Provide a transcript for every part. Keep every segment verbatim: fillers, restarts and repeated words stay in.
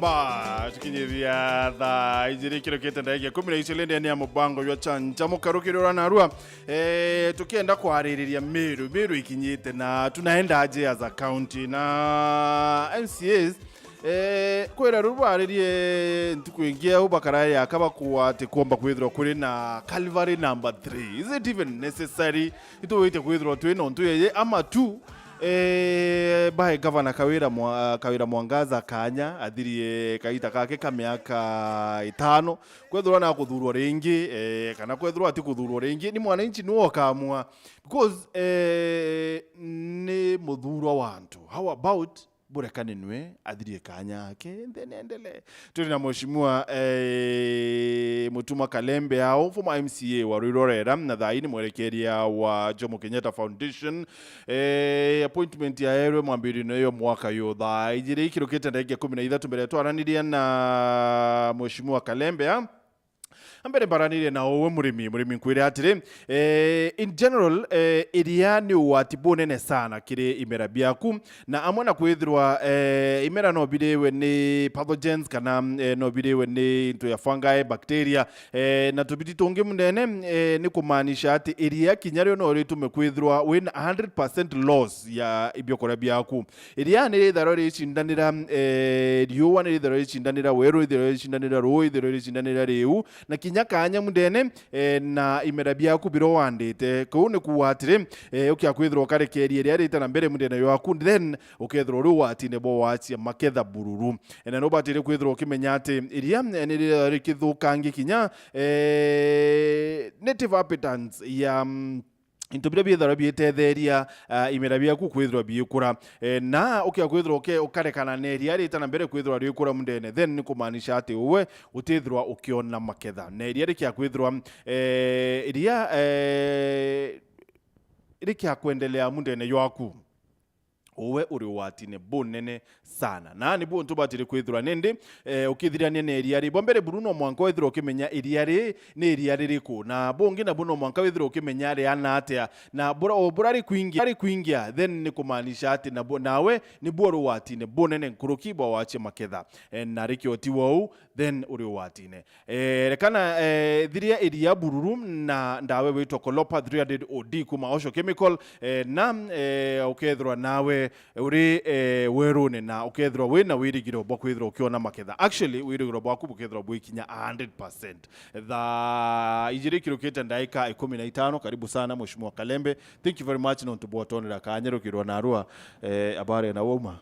Pa, tukinyithia thaa ijiri kirukite ndagika ikumi na ijiri ndene ya mubango jwa Chancha Mukarukiri ura narua. Eh, tukienda kwaririria Meru, Meru ikinyite na tunaenda aje as a county na M C As. Eh, kwira riu baririe ntuku ingi au bakarae yaka bakuwa ati kwomba kwithirwa kuri na Calvary number three. Is it even necessary? Itwite kwithirwa twi na untu yeye ama tu, eh, bae Gavana Kawira Mwa-, Kawira Mwangaza kanya athirie kaita kake ka miaka itano, kwethirwa na kuthurwa ringi, eh, kana kwethirwa ati kuthurwa ringi, ni mwananchi niwe ukamua. Because, eh, ni muthurwa wa antu. How about burekane nwe athirie kanya ake, then endelee. Turi na Mheshimiwa, eh, Mutuma Kalembe ao, former M C A wa Ruirorera, na thaa ii ni mwerekeria wa Jomo Kenyatta Foundation. Eh, appointment yaerwe mwambirino yo mwaka yo thaa ijiri ikirukite ndagika ikumi na ithatu mbere twaraniria na Mheshimiwa Kalembe a. Ambere mbaranirie na uwe murimi, murimi nkwire atiri, eh, in general, eh, iria ni ugwati bunene sana kiri imera biaku, na amwe na kwithirwa, eh, imera no biriwe ni pathogens kana, eh, no biriwe ni into ya fungi, bacteria, eh, na tubiti tungi munene, eh, ni kumaanisha ati iria kinya rio no ritume kwithirwa wina hundred percent loss ya ibiokuria biaku. Iria ni ritharwa ricindanira, eh, riua, ni ritharwa ricindanira weru, ritharwa ricindanira ruu, ritharwa ricindanira riu, na kinya kanya mundene, eh, na imera biaku biria wandite. Kuu ni kuuga atiri, eh, ukia kwithirwa ukarekeria iria rita na mbere mundene jwaku, then ukethirwa uri ugwatine bwa wacia maketha bururu. Eh, na nubatire kwithirwa ukimenya ati iria, eh, ni riria rikithukangi kinya, eh, native appetence ya, mm, into biria biithirwa biitetheria, ah, imera biaku kwithirwa biikura. Eh, na ukia kwithirwa uke-, ukarekana na iria rita na mbere kwithirwa riikura mundene, then ni kumaanisha ati uwe utithirwa ukiona maketha. Na iria rikia kwithirwa, eh, iria, eh, rikia kwendelea mundene jwaku, uwe uri ugwatine bunene sana. Na ni buo ntubatire kwithirwa nindi, eh, ukithirania na iria ri. Bwa mbere buru no mwanka withirwa ukimenya iria ri ni iria ririku. Na bungi nabu no mwanka withirwa ukimenya riana atia. Na bura, o bura rikwingia, rikwingia, then ni kumaanisha ati nabu, nawe ni buo uri ugwatine bunene nkuruki bwa wacia maketha, eh, na rikio ti wou, then uri ugwatine. Eh, rekana, eh, thiria iria bururu na ndawa witwa Colopa three hundred O D kuma Osho Chemical, eh, na, eh, ukethirwa nawe uri, eh, werune na ukethirwa wina wirigiro bwa kwithirwa ukiona maketha. Actually, wirigiro bwaku bukethirwa bwikinya a hundred percent. Thaa ijiri kirukite ndaika ikumi na itano, karibu sana Mheshimiwa Kalembe. Thank you very much nontu bwa utonera kanya rukirwa narua, eh, habari na wauma.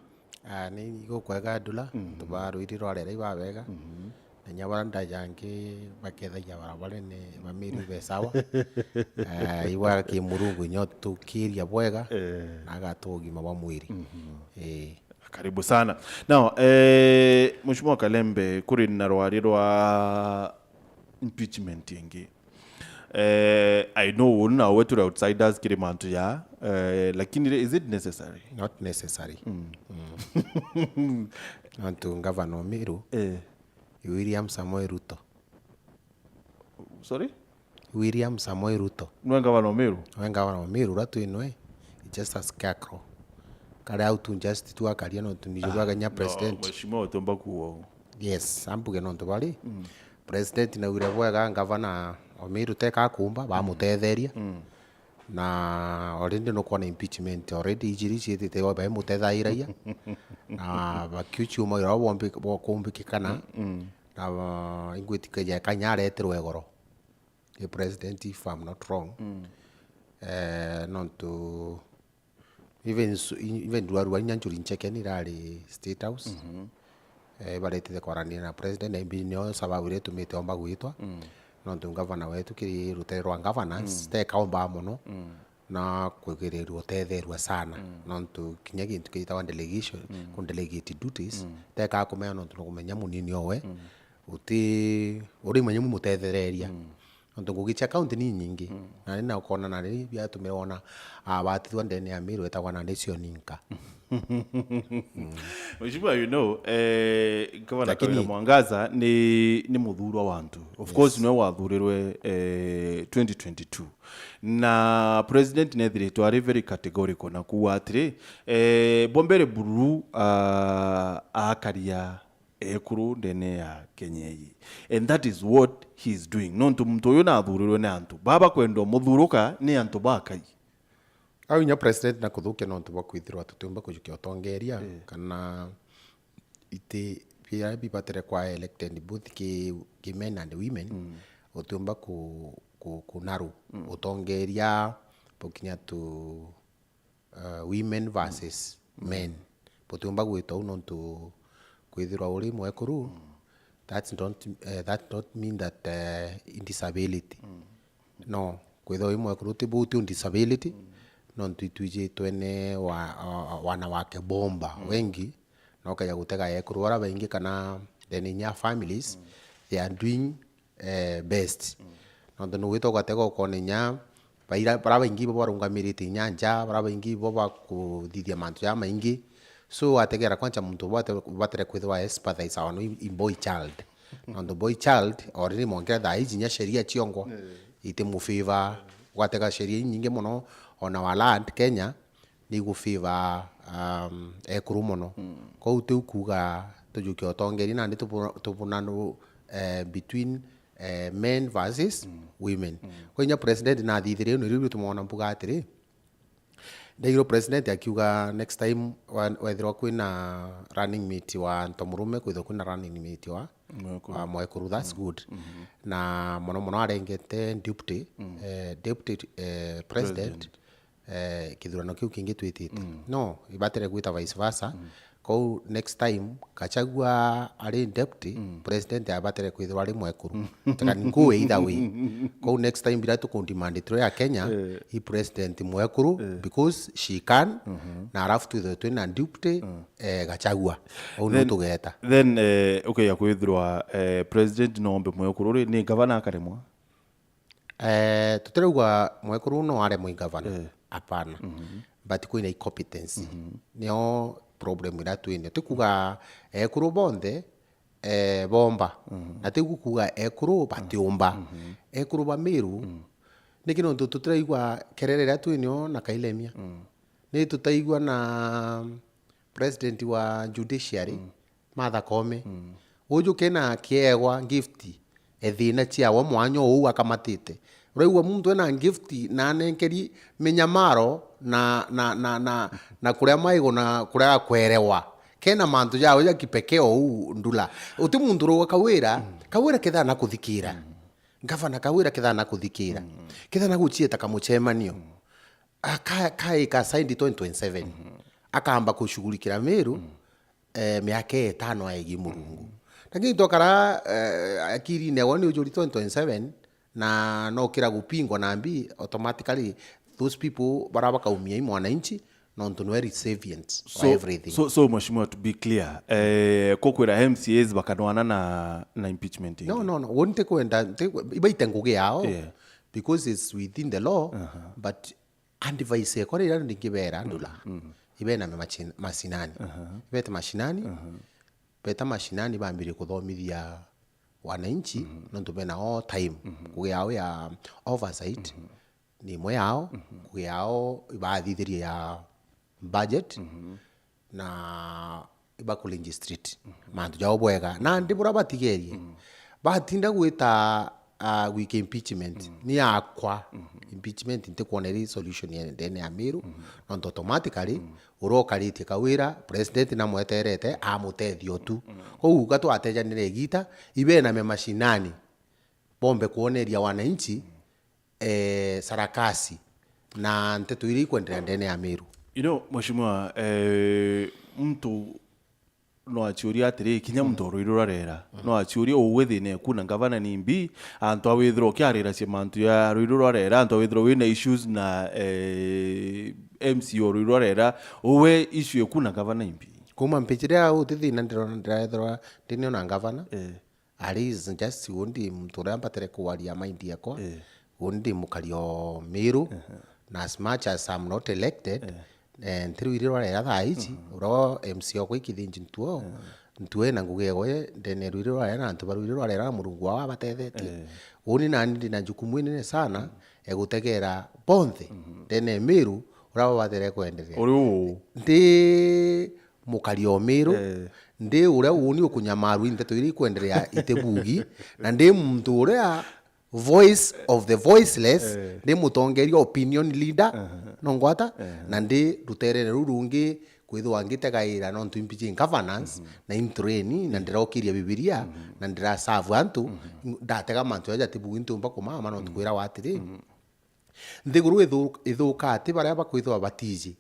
Ah, ni gukwega ndula, mm, tubarwiri rwarera ibabega. Mhm. Na inya bara ndajangi bakethagia barabara ni bamiru be sawa. Eh, igwa kimurungu inya tukiria bwega, eh, na agatu ugima bwa mwiri. Mhm. Eh. Karibu sana. Now, eh, Mheshimiwa Kalembe, kuri na rwari rwa impeachment ingi. Eh, I know uu nawe turi outsiders kiri mantu ya, eh, lakini ri, is it necessary? Not necessary. Mm. Mm. Nontu ngavana o Meru, eh, William Samoei Ruto. Sorry? William Samoei Ruto. Nwe ngavana o Meru? Nwe ngavana o Meru, uria twi nwe, he's just a scarecrow. Kari au tu just tu akaria nontu ni jurua Kenya president. Mheshimiwa, utiumba kuuga uu. Yes, ambuge nontu bari. Mm. President naugire bwega ngavana o Meru teka kumba, bamutetheria. Mm. Na already nukwona impeachment already ijiri ciitite baimutethairagia. Na bakiuchiuma ira bombi-, bokumbikikana. Mm, mm. Na, uh, ingwitikia kanya aretirwe igoro ni president, if I'm not wrong. Mm. Eh, nontu even su-, even rwarua inya Njuri Ncheke ni irari State House. Mhm. Eh, baretite kwaraniria na president, na imbi nio sababu iria itumite omba gwitwa. Mm. Nontu ngavana wetu kiri rutere rwa governance, mm, tekaomba mono. Mm. Na kwigirirua utetherua sana. Mm. Nontu kinya gintu gitagwa delegation, mm, ku delegate duties, mm, teka kumenya nontu nukumenya munini owe, mm, uti, urimenya mumutethereria. Mm. Nontu ngugi cia county ni nyingi. Mm. Na ni na ukona na ni biatumire wona abatithwa ndene ya Meru etagwa na ni cio ninka. Mm. Mheshimiwa, you know, eh, Gavana Lakini Kawira Mwangaza ni, ni muthurwa wa antu. Of course, yes, niwe wathurirwe, eh, twenty twenty-two. Na president nethiritwe ari very categorical na kuuga atiri, eh, bwa mbere bururu, ah, akaria ekuru ndene ya Kenya ii. And that is what he is doing. Nontu muntu uyu nathurirwe ni antu baba kwenda umuthuruka ni antu bakai. Au inya president na kuthukia nontu bwa kwithirwa tutiumba kujukia utongeria, eh, kana iti biria bibatire kwa elected both ki, ki men and women, mm, utiumba ku, ku, kunaru, mm, utongeria bukinya tu, uh, women versus, mm, men. Butiumba gwita uu nontu kwithirwa uri mwekuru, mm, that's not, eh, that not mean that, eh, disability. Mm. No, kwithirwa uri mwekuru ti buu, ti disability, mm, nontu itwijitwe ni wa, wa, wanawake bomba, mm, wengi, na ukaja gutega ekuru bara baingi kana ndene inya families, mm, they are doing eh, best. Mm. Nontu nugwita ugatega ukona inya baira, bara baingi bo barungamirite inya nja, bara baingi bo bakuthithia mantu jamaingi. So, wategera kwanza muntu bate-, batire kwithirwa sympathize on i-, i boy child. Nontu boy child, already mwankira thaa iji inya sheria ciongwa, eh, iti mu favor. Ugatega sheria inyingi mono, ona wa land Kenya, ni igu favor, um, ekuru mono. Mm. Kwou tiu kuuga tujukie utongeria nandi tubu-, tubunanu, eh, between, eh, men versus, mm, women. Mm. Kwa inya president nathithirie ni riu tumwona mbuga atiri, ndaigirwo president akiuga next time wa-, wethirwa kwina running mate wa ntomurume, kwithirwa kwina running mate wa, mwekuru, wa mwekuru, that's, mm, good. Mm-hmm. Na mono mono arengete deputy, mm, eh, deputy, eh, president. President. Eh, kithurano kiu kingi twitite. Mm. No, ibatire gwita vice versa. Mm. Kou next time, Gachagua ari deputy, mm, president abatire kwithirwa ari mwekuru. Mm. Tekani nkuwe either way. Kou next time, biria tukundimandi turi a Kenya, eh, i president mwekuru, eh, because she can, mm-hmm, na arafu twithirwe twina deputy, mm, eh, Gachagua. Au niu tugeta. Then, eh, ukeja kwithirwa, eh, president nombe mwekuru ri, ni gavana akaremwa? Eh, tutirauga mwekuru no aremwe i gavana. Eh. Hapana. Mhm. But kwina incompetence. Mhm. Nio problem iria twinio. Ti kuga ekuru bonthe, eh, bomba. Mhm. Na ti kuga ekuru batiumba. Mhm. Ekuru ba Meru, mhm, niki nontu tutiraigua kerere iria twinio na Kailemia. Mhm. Ni tutaigua na president wa judiciary, mm, Martha Koome. Mm. Uju kena kiegwa gift, e thina ciawe mwanya uu akamatite. Uraigua muntu ena gift na anenkeri minyamaro na, na, na, na, na kuria maigo na kuria akwerewa. Kena mantu jawe ja kipekee uu ndula. Uti muntu urauga Kawira, mm, Kawira kethaa na kuthikira. Mm. Gavana Kawira kethaa na kuthikira. Mm. Kethaa na gucieta kamucemanio. Mm. Aka-, kaika saindi twenty twenty-seven. Mhm. Akamba kushughulikira Meru, mm, eh, miaka itano aigi Murungu. Mm. Lakini twakara, eh, akirine agwa ni ujuri twenty twenty-seven, na nokira gupingwa na mbi, automatically those people bara bakaumia i mwananchi, nontu nwe recipient of everything. So, so, Mheshimiwa, to be clear, eh, kukwira M C As bakanwana na, na impeachment ingi? No, no, no. Uni ntikwenda, nti-, ibaite ngugi yao, yeah, because it's within the law, uh-huh, but advice ekwa riria ndingibera ndula, mm, mm, ibename machin-, mashinani. Aha. Ibete mashinani, aha, beta mashinani bambire kuthomithia wananchi, mhm, nontu bena all time. Mhm. Ngugi yao ya oversight, mhm, ni imwe yao, mhm, ngugi yao ibathithirie ya budget, mhm, na ibakulegislate mantu jao bwega. Nandi bura batigerie, mm, batinda gwita, ah, gwika impeachment, mm, ni yakwa. Mm-hmm. Impeachment ntikwona iri solution ya ndene ya Meru, mm-hmm, nontu automatically, mm, uria ukaritie Kawira, president namweterete amutethia tu. Mm. Kou uga twatejanire igita, ibename mashinani, bombe kuoneria wananchi, mm, eh, sarakasi na nteto iria ikwenderea ndene ya Meru. You know, Mheshimiwa, eh, muntu no aciuria atiri, kinya muntu, mm, o Ruiru rwarera, mm, no aciuria, ugwe thina eku na ngavana ni mbi, antu a withirwa ukiariracia mantu ya Ruiru rwarera, antu a withirwa wina issues na, eh, M C A o Ruiru rwarera, uwe issue eku na ngavana imbi? Kuma mbichire au ti thina ndirona, ndiraethirwa ndinio na ngavana. Eh. At least just undi muntu uria mbatire kwaria mind yakwa, eh, undi mukari o Meru, ehe, na as much as I'm not elected, eh, eh, nti Ruiri rwarera thaa ici, mhm, uria M C okwa ikithinji ntuo, eh, ntuo ena ngugi ewe, ndene Ruiri rwarera na antu ba Ruiri rwarera na Murungu wao abatethetie. Eh. Uni nani ndina jukumu inene sana, mm, ya gutegera bonthe, mhm, ndene Meru, uria babatire kwenderea. Uri uu? Ndi mukari o Meru, eh, ndi uria uuni ukunyamarua i nteto iria ikwenderea itibugi, na ndi muntu uria voice of the voiceless, ndi mutongeria, opinion leader, no ngwata, na ndi ruterene ruu rungi kwithirwa ngitegaira nontu imbiji governance, na intrain, na ndirokiria Bibilia, na ndiraserve antu, ndatega mantu jaja jatibugi ntiumba kumama nontu kwirawa atiri, nthiguru ithu-, ithukaa ti baria bakwithirwa batiji,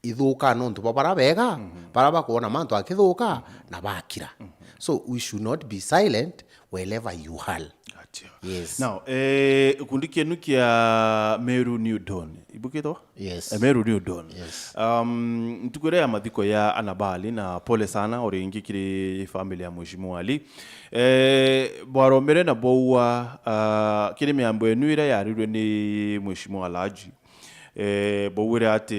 ithukaa nontu bwa baria bega, baria bakwona mantu akithuka, na bakira. So we should not be silent wherever you are. Gotcha. Yes. Now, eh, gikundi kienu kia Meru New Dawn, ibukitwa? Yes. Eh, Meru New Dawn. Yes. Um, ntuku iria ya mathiko ya Anabali, na pole sana o ringi kiri family ya Mheshimiwa Ali. Eh, bwaromire na bwaua, ah, kiri miambo yenu iria yarirwe ni Mheshimiwa Alhaji. Eh, bwaugire ati,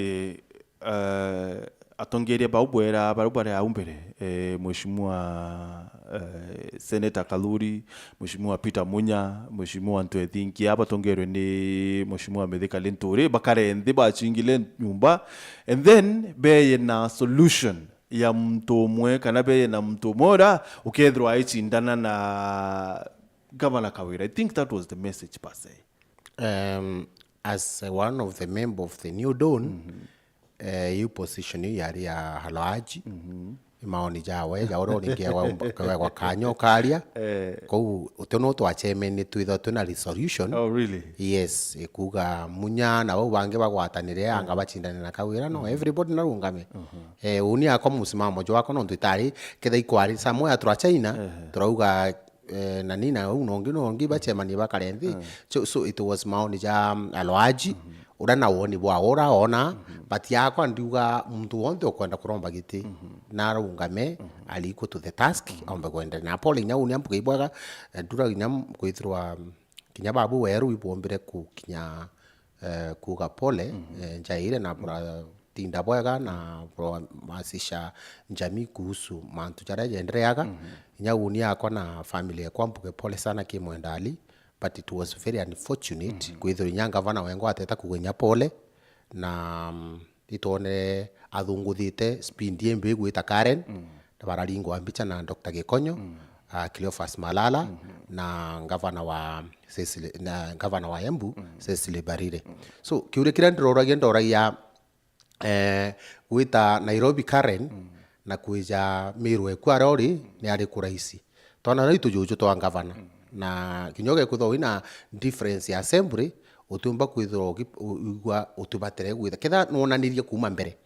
eh, atongeria bau bwera baria bari au mbere, eh, Mheshimiwa, eh, Senator Kaluri, Mheshimiwa Peter Munya, Mheshimiwa Ntwethinkia, batongerwe ni Mheshimiwa Mithika Linturi, bakare nthi bachingile nyumba, and then beye na solution ya muntu umwe, kana beye na muntu umwe uria ukethirwa aicindana na Governor Kawira. I think that was the message per se. Um, as one of the member of the New Dawn, eh, iu position iu yari ya Alhaji. Ni maoni jawe, ja uria uringi wegwa kanya ukaria. Kou uti no twachemeni twithwa twina resolution. Oh, really? Yes, ikuga Munya na bau bangi bagwataniria anga bachindane na Kawira, no, everybody narungame. Eh, uni akwa musimamo jwakwa nontu itari, ketha ikwari somewhere tura China, turauga, eh, na ni na uu nongi nongi bachemanie bakare nthi. So, so it was maoni ja, um, Alhaji, uria na woni bwa ura ona, but yakwa ndiuga muntu wonthe ukwenda kuromba giti, narungame, ali equal to the task, ombe kwendere. Na pole inya uni ambuge ibwega, eh, ndura inya m-, kwithirwa, um, kinya babu weru ibwombire kukinya, eh, kuga pole, eh, njaire na bura tinda bwega na bura masisha njami kuhusu mantu jaria jendereaga. Inya uni yakwa na family yakwa mbuge pole sana ki mwenda Ali, but it was very unfortunate kwithirwa inya ngavana wengwa ateta kuga inya pole, na, mm, itwonere athunguthite speed imbi gwita Karen, na bararingwa mbicha na Doctor Gikonyo, ah, Cleophas Malala, na ngavana wa Cecily, na ngavana wa Embu, Cecily Barire. So, kiuria kiria ndiroragia, ndoragia, eh, gwita Nairobi Karen, na kwija Meru eku aria uri, ni ari kuraici. Twana na itujuju twa ngavana. Na kinya ugekwithwa wina difference ya assembly, utiumba kwithirwa ugi-, u-, uigua utibatere gwitha. Ketha nwonanirie kuuma mbere,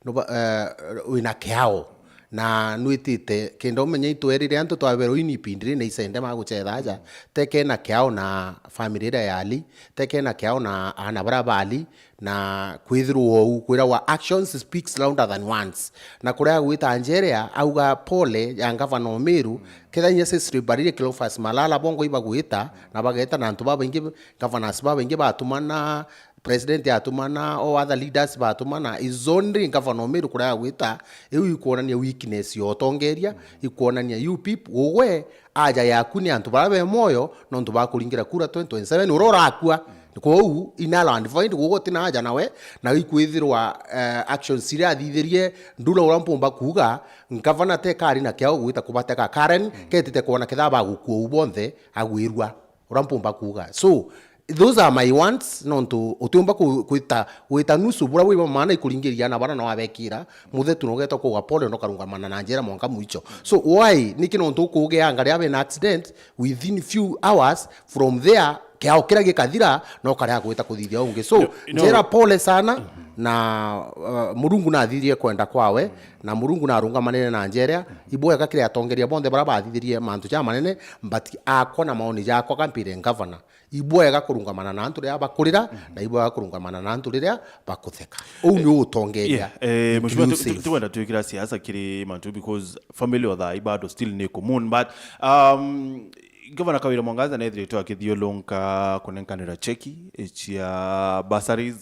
nuba-, eh, wina kiao, na nwitite, kenda umenya itwerire antu twaberwe ini ipindi riri na icende magucetha aja, teke na kiao na family iria ya Ali, teke na kiao na aana baria ba Ali, na kwithirwa uu kwirawa actions speaks louder than words. Na kuria gwita Njeria auga pole ya ngavana o Meru, ketha inya Cecily Barire, Cleophas Malala, bongo ibagwita, na bageta na antu babaingi, governors babaingi batumana, president atumana, o other leaders batumana, is only ngavana o Meru kuria gwita, iu ikwonania weakness ya utongeria, ikwonania you people, ugwe, aja yaku ni antu baria be mwoyo, nontu bakuringira kura twenty twenty-seven, uria urakua. Kwou, in null and void, gugu utina aja nawe, na ikwithirwa, eh, actions iria athithirie, ndura uria mpumba kuuga, ngavana tekari na kiao gwita kubatega Karen, ketite kwona ketha bagukua u bonthe, agwirua, uria mpumba kuuga. So, those are my wants, nontu utiumba ku-, kwita, gwita nusu, bura bwiba maana ikuringiria na bara no abekira, muthetu no geta kuuga pole, no karungamana na njera mwanka mwicho. So, why? Niki nontu ukugeanga ria bena accident, within few hours from there, kiao kiria gikathira, no karia gwita kuthithia ungi. So, you know, you know, njera pole sana, na, uh, Murungu nathithirie kwenda kwawe, na Murungu narungamanire na njera, ibwega kiri atongeria bonthe bara bathithirie mantu ja manene, but akwa na maoni jakwa kampire ngavana. Ibwega kurungamana na antu riria bakurira, na ibwega kurungamana na antu riria bakutheka. Uu ni utongeria. Yeah, eh, mheshimiwa, tu-, tu-, inclusive. Tikwenda twikira siasa kiri mantu because family o thaa ii bado still ni kumun, but, um, Governor Kawira Mwangaza nethirite akithiulunka kunenkanira cheki cia bursaries,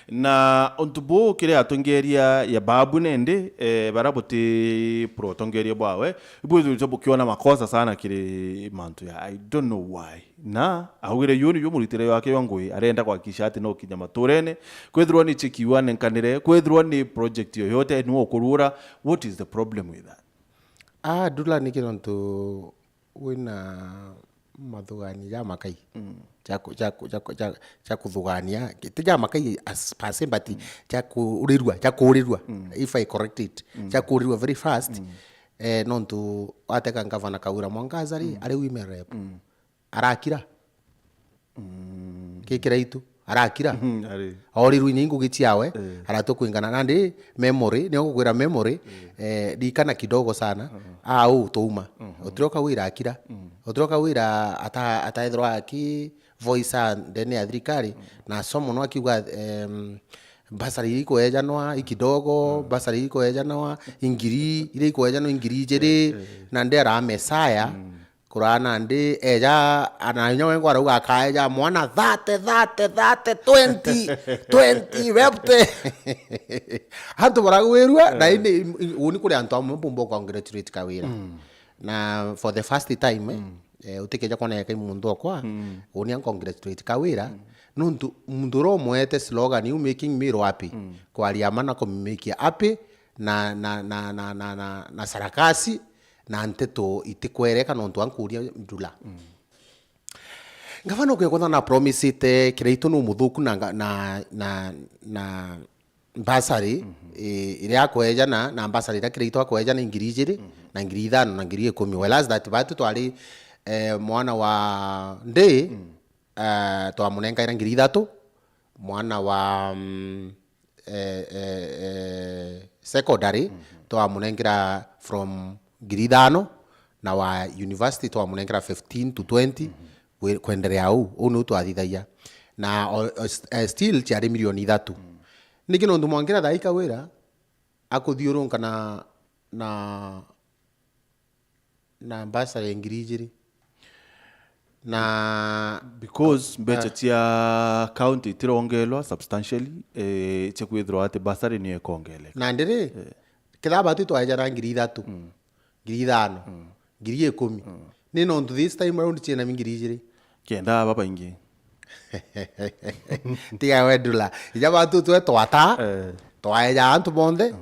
na untu bu kiri atongeria ya babu nende, eh, bara buti pro utongeria bwawe, ibwithirite bukiona makosa sana kiri mantu ya, I don't know why. Na augire yu niyo muritire wake jwa ngui, arenda kuhakikisha ati no kinya maturene, kwithirwa ni cheki iu anenkanire, kwithirwa ni project yoyote niwe ukurura, what is the problem with that? Ah, Ndula, ni kiri nontu wina mathugania ja makai. Mm. Ja ku-, ja ku-, ja ku-, ja, ja kuthugania, ti ja makai as per se, but mm, ja kurirua, ja kurirua. Mm. If I correct it, mm, ja kurirua very fast. Mm. Eh, nontu wateka ngavana Kawira Mwangaza ri, mm, ari women rep. Mm. Arakira. Mm. Ki kiraitu, arakira. Mm, ari. Orirwe ni ngugi ciawe, eh, aratua kwingana. Nandi memory, ni gukwira memory, eh, eh, ndikana kidogo sana. Mhm. Au tuuma. Mhm. Utiroka wira akira. Mm. Utiroka wira ata-, ataethirwa aki voice a ndene ya thirikari, mm, na somo no akiuga, em, basari iria ikwejanwa i kidogo, mm, basari iria ikwejanwa i ngiri, iria ikwejanwa i ngiri ijiri, eh, eh, na ndi ara Messiah, mm. Kurana ndi eja, ana inya wengwa arauga akaeja mwana thirty, thirty, thirty, twenty, twenty, fifty. Antu baragwirua, na ini, uni kuri antu amwe bumba congratulate Kawira. Mm. Na for the first time, eh, mm, eh, utikeja kwona yaka muntu okwa, mm, uni an congratulate Kawira. Mm. Nuntu muntu uria umwete slogan, "You making me happy." Mm. Kwaria ma na kumimakia happy, na, na, na sarakasi, na nteto itikwereka nontu ankuria Ndula. Mm. Ngavana ukekotha na promisite Kiraitu ni umuthuku na nga-, na, na, na bursary, mhm, i-, iria akwejana, na bursary iria Kiraitu akwejana i ngiri ijiri, mhm, na ngiri ithano, na ngiri ikumi. Whereas that batu twari, eh, mwana wa ndi, mm, eh, twamunenkaira ngiri ithatu, mwana wa, mm, eh, eh, eh, secondary, mhm, twamunengera from ngiri ithano, na wa university twamunengera fifteen to twenty, mhm, kwe-, kwenderea uu. Uu niu twathithagia. Na o, o, st-, eh, still ciari milioni ithatu. Mm. Niki nontu mwankira thaai Kawira akuthiurunka na, na na bursary ya ngiri ijiri. Na because mbeca, ah, cia county itirongelwa substantially, eh, cia kwithirwa ati bursary niyo ikongeleka. Na ndiri, eh, kethira batu twaejana ngiri ithatu, mm, ngiri ithano, mm, ngiri ikumi. Mm. Ni nontu this time around ciina ngiri ijiri. Kenda babaingi. Tiga we Ndula. Ija batu twe twata, eh, twaeja antu bonthe, mhm,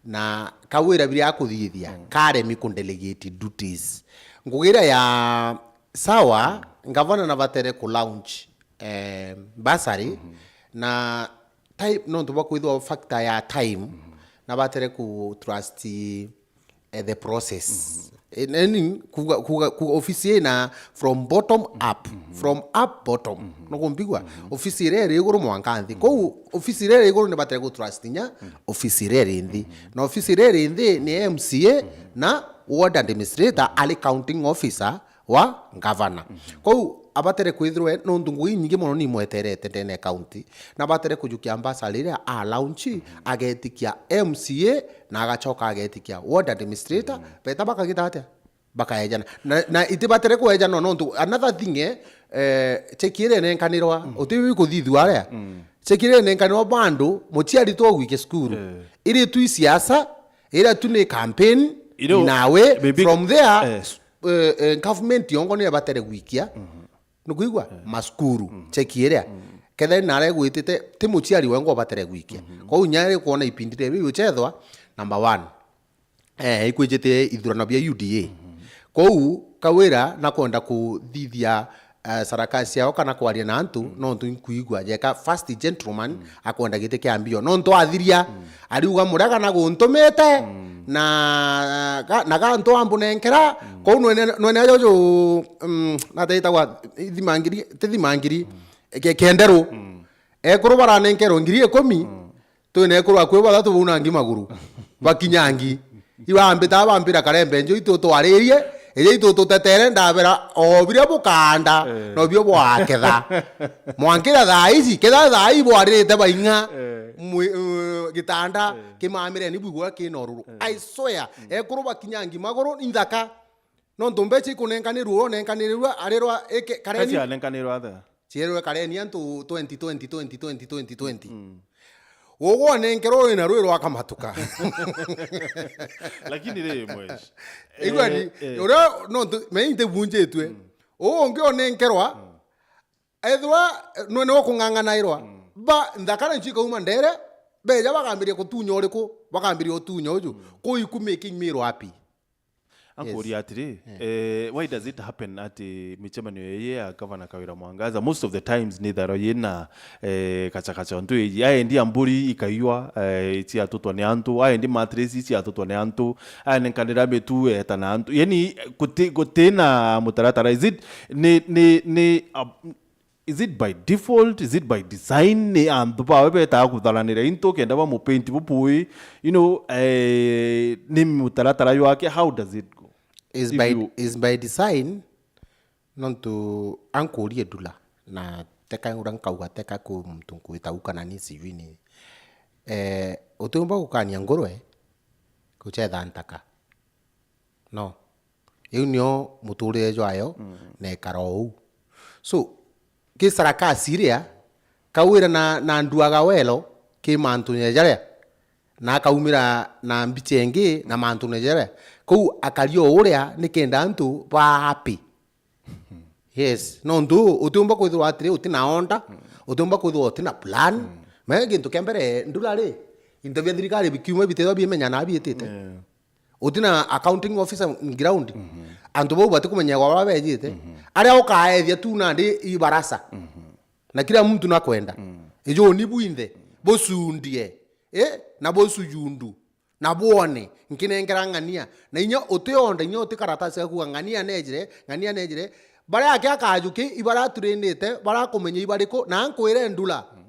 na Kawira biria akuthithia, mm, karemi ku delegate duties. Ngugi iria ya sawa, mm, ngavana na batere ku launch, eh, bursary, mhm, na time, nontu bwa kwithwa factor ya time, mhm, na batere ku trust eh, the process. Mhm. Eh, neni, kuga, kuga, kuga ofisi ina from bottom up, mhm, from up bottom. Mhm. No kumbigwa? Mhm. Ofisi iria iri iguru mwanka nthi. Mhm. Kou ofisi iria iri iguru ni batere ku trust nya, mhm, ofisi iria iri nthi. Mhm. Na ofisi iria iri nthi ni M C A, mhm, na ward administrator, mhm, ari counting officer wa ngavana. Mhm. Kou abatere kwithirwa e, nontu ngugi inyingi mono ni imweterete ndene ya county, na abatere kujukia ambassador riria a launch, mhm, agetikia M C A na agacoka agetikia ward administrator, mhm, beta bakagita atia? Bakaejana. Na, na itibatere kuejana nontu another thing, eh, eh, cheki iria inenkanirwa, mhm, uti bikuthithua aria. Mhm. Cheki iria inenkanirwa bando, muciari tu ogwikia cukuru. Eh. Iri tu i siasa, ira tu ni campaign, iro, in a way, maybe, from there, eh, eh, eh, government yongo niyo ibatere gwikia. Mhm. Nukwigua? Eh. Macukuru, mhm, cheki iria. Mhm. Kethira ni naria igwitite, ti muciari wengwa ubatere gwikia. Mhm. Kwou nyari kwona ipindi ria biu uchethwa, number one, eh, ikwijite ithurano bia U D A. Mhm. Kwou Kawira nakwenda kuthithia, eh, sarakasi yao kana kwaria na antu, mm, nontu inkwigua jeka first gentleman, mm, akwenda giti kia mbio. Nontu athiria, mm, ariuga Murega na guntumite, mm, na ga, na gantu ambunenkera, mm, kwou nwene, nwene ajo ju, mm, nataitagwa thimangiri, ti thimangiri, mm, ke-, kenderu. Mm. Ekuru baranenkerwa ngiri ikumi, mm, twina ekuru akui bathatu bau nangi maguru. Bakinyangi. Ibambita bambira Karembe njo itu twaririe, ija itu tutetere ndabera o biria bukanda, eh, nobio bwaketha. Mwankira thaa ici, ketha thaa ii bwaririte baing'a, eh, mwi-, eh, gitanda, eh, kimamire ni bwigua kina ururu. Eh. I swear, mm, ekuru bakinyangi maguru ni nthaka. Nontu mbeca ikunenkanirua, unenkanirua, arirwa ike-, kareni. Kacianenkanirwa atha? Cierwe kareni antu twenty twenty, twenty twenty, twenty twenty. Mm. Ugwo onenkerwa wina rwi rwa kamatuka. Lakini ri, mwesh. Igua ni, eh, eh, uria nontu, me inte bunjitwe. Mm. Uu ungi onenkerwa, mm, ethirwa, eh, nwe ni ukung'ang'anairwa. Mm. Ba, nthakare ncio ikauma ndere, beja bakambiria kutunya uriku, bakambiria utunya uju. Mm. Kuu iku making me happy. Ankuria atiri, eh, why does it happen ati micemanio ii ya Gavana Kawira Mwangaza most of the times ni tharo yina, eh, kachakacha ntu iji? Aendi a mburi ikaiwa, eh, iciatutwa ni antu, aendi mattress iciatutwa ni antu, anenkanira mitu eta na antu. Yani, guti-, gutina mutaratara. Is it, ni, ni, ni, uh, is it by default? Is it by design? Ni antu bawe betaga kutharanira into kenda ba mupaint bubui? You know, eh, ni mutaratara jwake? How does it go? Is If by, you is by design, nontu ankurie ndula, na teka ura nkauga teka ku muntu nkwita u kana ni sijui ni, eh, utiumba gukania ngurwe gucetha ntaka. No. Iu nio muturire jwayo, mm, na ikara o uu. So, ki sarakasi iria, kawira na, na nduaga welo ki mantune jaria, na akaumira na mbicha ingi na mantune jaria. Kou akari o uria nikenda antu ba happy. Yes, nontu utiumba kwithirwa atiri, utina order, mm, utiumba kwithirwa utina plan. Mm. Me gintu kia mbere, ndula ri, into bia thirikari bikiuma bitithwa biimenya na biitite. Yeah. Utina accounting officer in ground. Mhm. Antu bau batikumenya gwa baba bejite. Mhm. Aria ukaethia tu nandi ibarasa. Mhm. Na kila mtu nakwenda. Mm. Ijuni bwinthe, bucundie, eh, na bucujundu, na bwone, nkinenkera ng'ania. Na inya utionda, inya uti karatasi ga kuuga ng'ania nejire, ng'ania nejire. Baria ake akajuki, ibaraturindite, barakumenya ibariku, na nkwire ndula. Mm.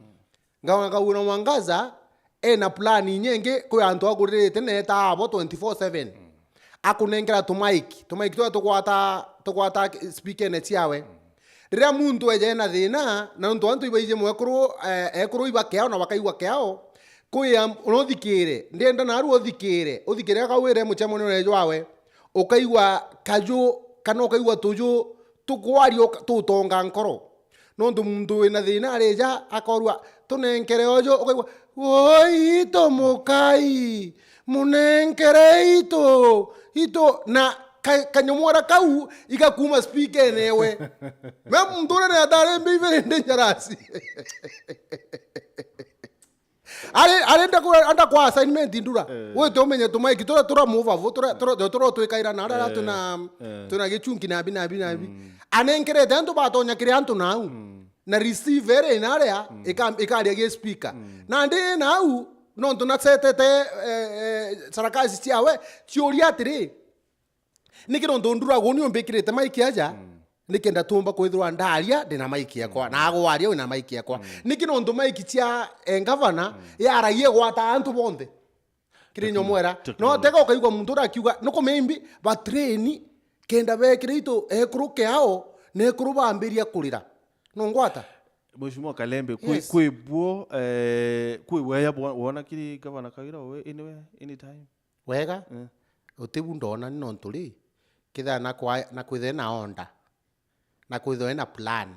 Ngavana Kawira Mwangaza ena plan inya ingi kwi antu akuririte na etaa abo twenty-four seven. Mm. Akunenkera tumaiki, tumaiki turia tugwata, tugwata speaker-ine ciawe. Mm. Riria muntu eja ena thina, na nontu antu ibaiji mwekuru, eh, ekuru ibakeao na bakaigua keao, kwi am-, unothikire, ndienda naru uthikire, uthikire akawire mucemanio jwawe, ukaigua kaju, kana ukaigua tuju, tukwaria uka-, tutonga nkoro. Nontu muntu wina thina arija akorua, "Tunenkere uju," ukaigua, "Woi, itu mukai, munenkere itu, itu," na ka-, kanyomora kau igakuuma speaker-ine ewe. Me muntu uria ni atari mbi very dangerous. Ari, ari nda kwa, nda kwa assignment ndura. Eh. Wite umenye tumaiki turia tura move avo, turia, turia, turia twikaira na aria, eh, twina, eh, twina gichunki na abi, na abi, na abi. Mm. Anenkerete antu batonya kiri antu nau. Mm. Na receive ere inaria, mm, ika-, ikaria gi speaker. Mm. Nandi nau, nontu nasetete, eh, eh, sarakasi ciawe, ciuria atiri, niki nontu nduragu ni umbikirite maiki aja, mm, nikenda tumba kwithirwa ndaria ndina maiki yakwa, mm, na agwaria wina maiki yakwa. Mm. Niki nontu maiki cia, eh, ngavana, mm, yaragia igwata antu bonthe. Kiri nyomwera. No tega ukaigua muntu uria akiuga, nuku maybe ba train, kenda bekire itu ekuru kiao, na ekuru bambiria kurira. Nungwata? Mheshimiwa Kalembe, kwi, yes, kwi buo, eh, kwi weya bwa-, wona kiri Gavana Kawira we, anywhere, anytime? Wega? Eh. Uti bu ndona ni nontu ri, kethira na kwa-, na kwithira na order, na kwithira na plan,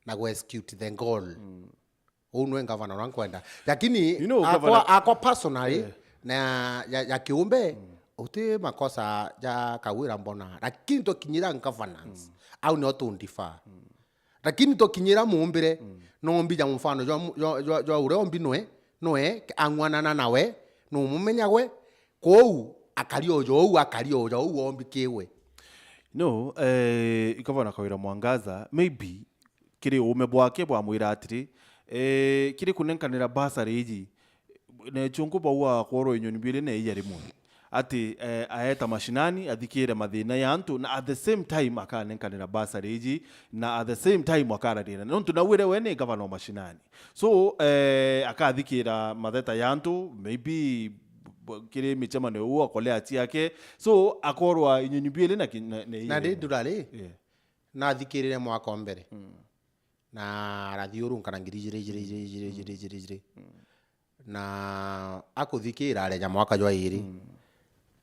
na gu execute the goal. Mm. Uu nwe ngavana uria nkwenda. Lakini, you know, akwa, gavana, akwa personally, eh, na ya, ya kiumbe, mm, uti makosa ja Kawira mbona. Lakini twakinyira governance, mm, au nio tundifa. Mm. Lakini twakinyira muumbire, mm, no mbija mfano jwa mu-, jwa, jwa, jwa uria ombi nwe, nwe ang'wanana nawe, numumenya gwe, kwou akari o jou, akari o jou ombi kiwe. No, eh, ikavana Kawira Mwangaza, maybe kiri uume bwake bwamwira atiri, eh, kiri kunenkanira bursary iji, na chunku bau akworwa inyoni biiri na iya rimwe. Ati, eh, aeta mashinani, athikire mathina ya antu, na at the same time akanenkanira bursary iji, na at the same time akararira. Nontu naugire we ni gavana o mashinani. So, eh, akathikira matheta ya antu, maybe b-, b-, kiri micemanio uu akolea ciake. So, akorwa inyoni biiri na ki-, na, na iya rimwe. Na ndi ndura ri, yeah, nathikirire mwaka o mbere. Mm. Na arathiurunka na ngiri ijiri, ijiri, ijiri, ijiri, ijiri, ijiri, ijiri. Mm. Na akuthikira areja mwaka jwa iri. Mm.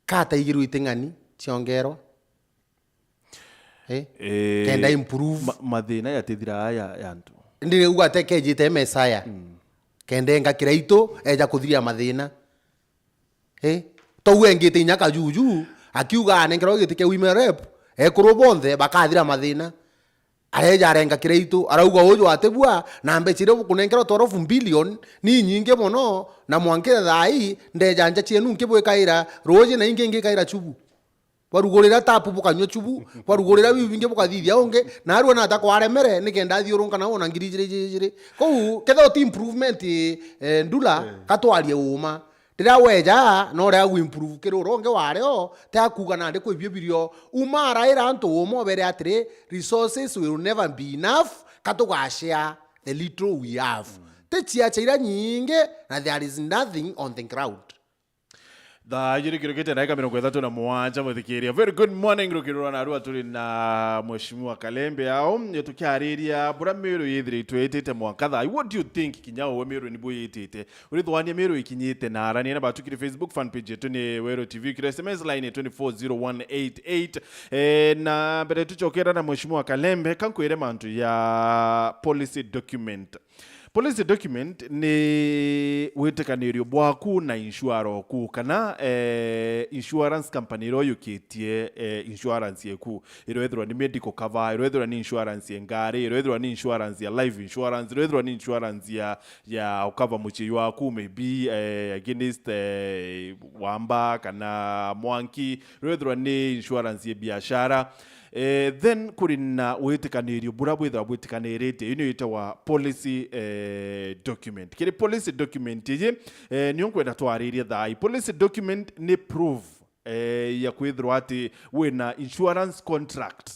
Kataigirwe iting'ani ciongerwa. Eh? Eh, kenda improve. Ma-, mathina yatithira aya ya antu. Ndirigua atekejite Messiah. Mm. Kenda enga kira itu eja kuthiria mathina. Eh? Tou engite inya kajuju, akiuga anenkerwa giti kia women rep, ekuru bonthe bakathira mathina. Areja arenga kira itu, arauga uju atibua, na mbeca iria bukunenkerwa twelve billion, ni nyingi mono, na mwanke thaa ii, ndeja nja cienu nkibwikaira ruuji na ingi ngikaira chubu. Bwarugurira tapu bukanyua chubu, bwarugurira biu bingi bukathithia ungi, na arua nata kwaremere, nikenda athiurunka na wona ngiri ijiri, ijiri, ijiri. Kou, kethira uti improvement, eh, ndula, Eh. katwarie uuma. Riria weja, no uria gu improve kiri uria ungi wario, ti akuuga nandi kwi bio birio. Uma araira antu uuma ubere atiri, resources will never be enough, katugashare the little we have. Ti ciacha iria nyingi, na there is nothing on the ground. Thaa ijiri kirukite ndagika mirongo ithatu na mugwanja, mwithikiria. Very good morning, rukirwa na arua turi na Mheshimiwa Kalembe ao. Tukiariria bura Meru yithiritwe itite mwanka thaa. What do you think kinya uwe Meru ni buyitite? Urithwania Meru ikinyite na arania na batukire Facebook fan page yetu ni Weru T V, kiri S M S line twenty four zero one eight eight. Eh, na mbere tucokera na Mheshimiwa Kalembe, kankwire mantu ya policy document. Policy document ni witikanirio bwaku na insurer oku, kana, eh, insurance company iria uyukitie, eh, insurance yeku. Iroethirwa ni medical cover, iroethirwa ni insurance ya ngari, iroethirwa ni insurance ya life insurance, iroethirwa ni insurance ya, ya ukava mucii waku, maybe, eh, against, eh, wamba kana mwanki, iroethirwa ni insurance ya biashara. Eh, then kuri na witikanirio bura bwithirwa bwitikanirite. Ii niyo itawa policy, eh, document. Kiri policy document iji, eh, niyo nkwenda twaririe thaa ii. Policy document ni proof, eh, ya kwithirwa ati wina insurance contract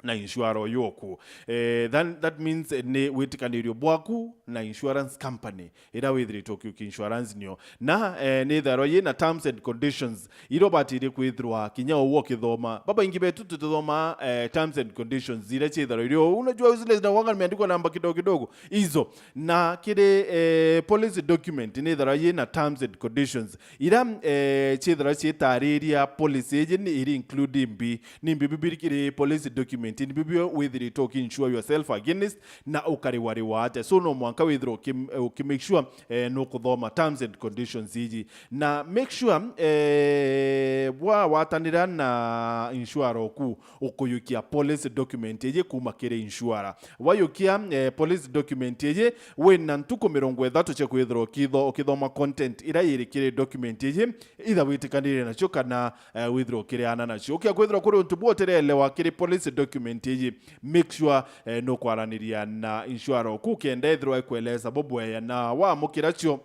na insurer uyu oku. Eh, then that means, eh, ni witikanirio bwaku na insurance company iria withiritwe ukiukia insurance nio. Na, eh, ni itharwa yina terms and conditions iria ubatirie kwithirwa kinya uu ukithoma. Babaingi betu tutithoma, eh, terms and conditions iria ciithirwa irio. Unajua zile zinakuanga nimeandikwa namba kidogo kidogo. Izo. Na kiri, eh, policy document ni itharwa yina terms and conditions. Iria, eh, ciithirwa ciitariria policy iji ni iri include mbi, ni mbi bibiri kiri policy document, ni bibio withiritwe uki insure yourself against, na ukariwariwa atia. So no mwanka withirwe uki, uki make sure, eh, nukuthoma terms and conditions iji. Na make sure, eh, bwawatanira na insurer oku, ukuyukia policy document iji kuma kiri insurer. Wayukia, eh, policy document iji, wina ntuku mirongo ithatu cia kwithirwa ukitho-, ukithoma content iria iri kiri document iji, either witikanire nacio kana, eh, withirwa ukiriana nacio. Ukia kwithirwa kuri untu buu utireelewa kiri policy document iji, make sure, eh, nukwaraniria na insurer oku kenda ethirwa ikueleza bubwea na wamukira cio.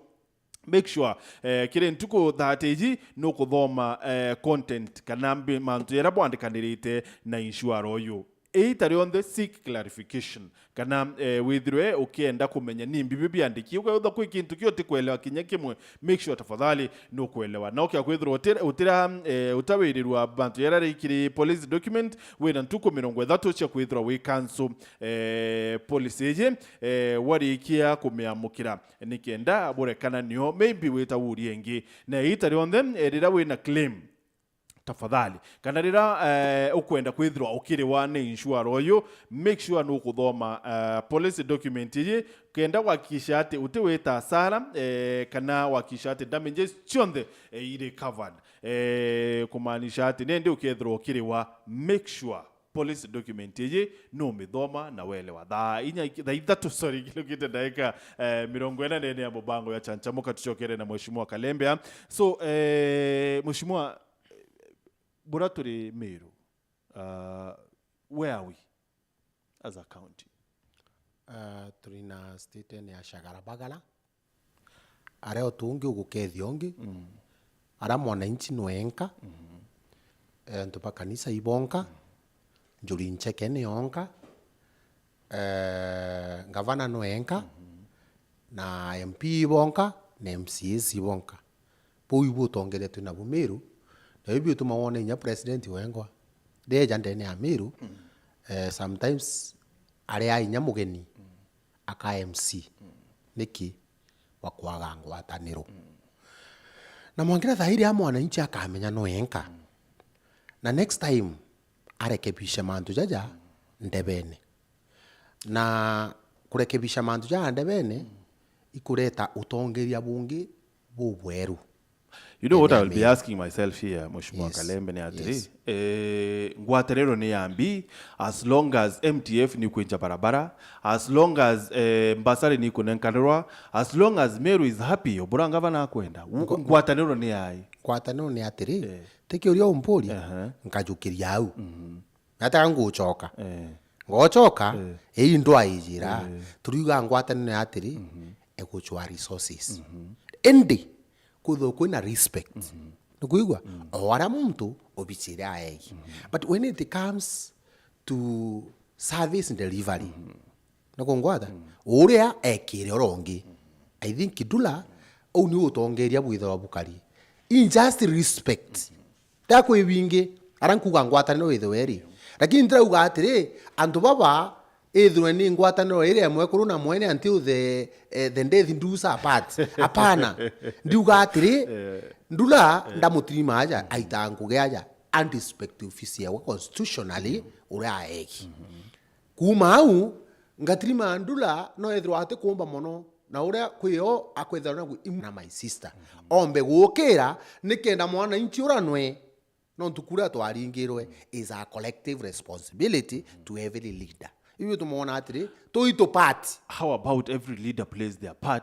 Make sure, eh, kiri ntuku thirty iji nukuthoma, eh, content kana mbi-, mantu jaria bwandikanirite na insurer uyu. Iita rionthe seek clarification. Kana, eh, withirwe ukienda kumenya ni mbi biu biandiki. Ukeethirwa kwi kintu kio utikwelewa kinya kimwe, make sure tafadhali nukwelewa. Na ukia kwithirwa utira, utira, eh, utawirirwa mantu jaria ari kiri policy document, wina ntuku mirongo ithatu cia kwithirwa wi cancel, eh, policy iji, eh, warikia kumiamukira. Nikenda burekana nio, maybe wita uria ingi. Na iita rionthe, eh, riria wina claim, tafadhali. Kana riria, eh, ukwenda kwithirwa ukiriwa ni insurer uyu, make sure nukuthoma, eh, policy document iji, kenda kuhakikisha ati utiwita hasara, eh, kana kuhakikisha ati damages cionthe, eh, iri covered. Eh, kumaanisha ati nindi ukethirwa ukiriwa, make sure policy document iji numithoma na welewa. Thaa inya, thaa ithatu, sorry, kirukite ndagika, eh, mirongo ina nene ya mubango ya Chanchamuka, tucokere na Mheshimiwa Kalembea. So, eh, Mheshimiwa, bura turi Meru, uh, where are we as a county? Uh, turi na state ya Shagara Bagara, aria utungi ugukethia ungi, mm, aria mwananchi nwenka, mm, eh, antu ba kanisa ibonka, mm, njuri ncheke nionka, eh, ngavana nwenka, mm, na M P ibonka, na M C As ibonka. Buu ibu utongeria twi nabu Meru, na biu bituma wone inya president wengwa rieja ndene ya Meru, mm, eh, sometimes aria inya mugeni, mm, aka M C. Mm. Niki? Wa kwaga ngwataniro. Mm. Na mwangira thaa iria mwananchi akamenya no enka. Mm. Na next time arekebishe mantu jaja, mm, ndebene. Na kurekebisha mantu jaja ndebene, mm, ikureta utongeria bungi bubweru. You know what I will be asking myself here, Mheshimiwa Kalembe, ni atiri, eh, ngwataniro ni ya mbi, as long as M T F ni kwinja barabara, as long as, eh, mbasari ni kunenkanirwa, as long as Meru is happy, obura ngavana akwenda, ngwataniro ni yai? Ngwataniro ni atiri, eh, ti kiuria umpuria, aha, nkajukiria au. Mhm. Nataga ngucoka. Eh. Ngocoka, eh, ii ndwaijira, eh, turiuga ngwataniro ni atiri, mhm, igucwa resources. Mhm. Indi, kwithirwa kwina respect. Mhm. Nikuigua? Mm. O aria muntu obicire aegi. Mhm. But when it comes to service delivery, mhm, nikungwata? Mm. Uria ekire uria ungi. I think Ndula, uu ni utongeria bwithirwa bukari. In just respect. Ta kwi bingi, ara nkuga ngwataniro withirwe ri. Lakini ndirauga atiri, antu baba, ithirwe ni ngwataniro iria ya mwekuru na mwene until the, eh, the death do us apart. Apana. Ndiuga atiri, eh, Ndula, eh, ndamutirima aja, aita ngugi aja, and respect office yawe constitutionally, uria aegi. Mhm. Kuuma au, ngatirima Ndula no ethirwa atikumba mono, na uria kwi o akwithirwa na gu-, im-, na my sister. Mhm. Ombe gukira, nikenda mwananchi uranwe, nontu kuria twaringirwe is a collective responsibility to every leader. Iu tumwona atiri, tuitu part. How about every leader plays their part?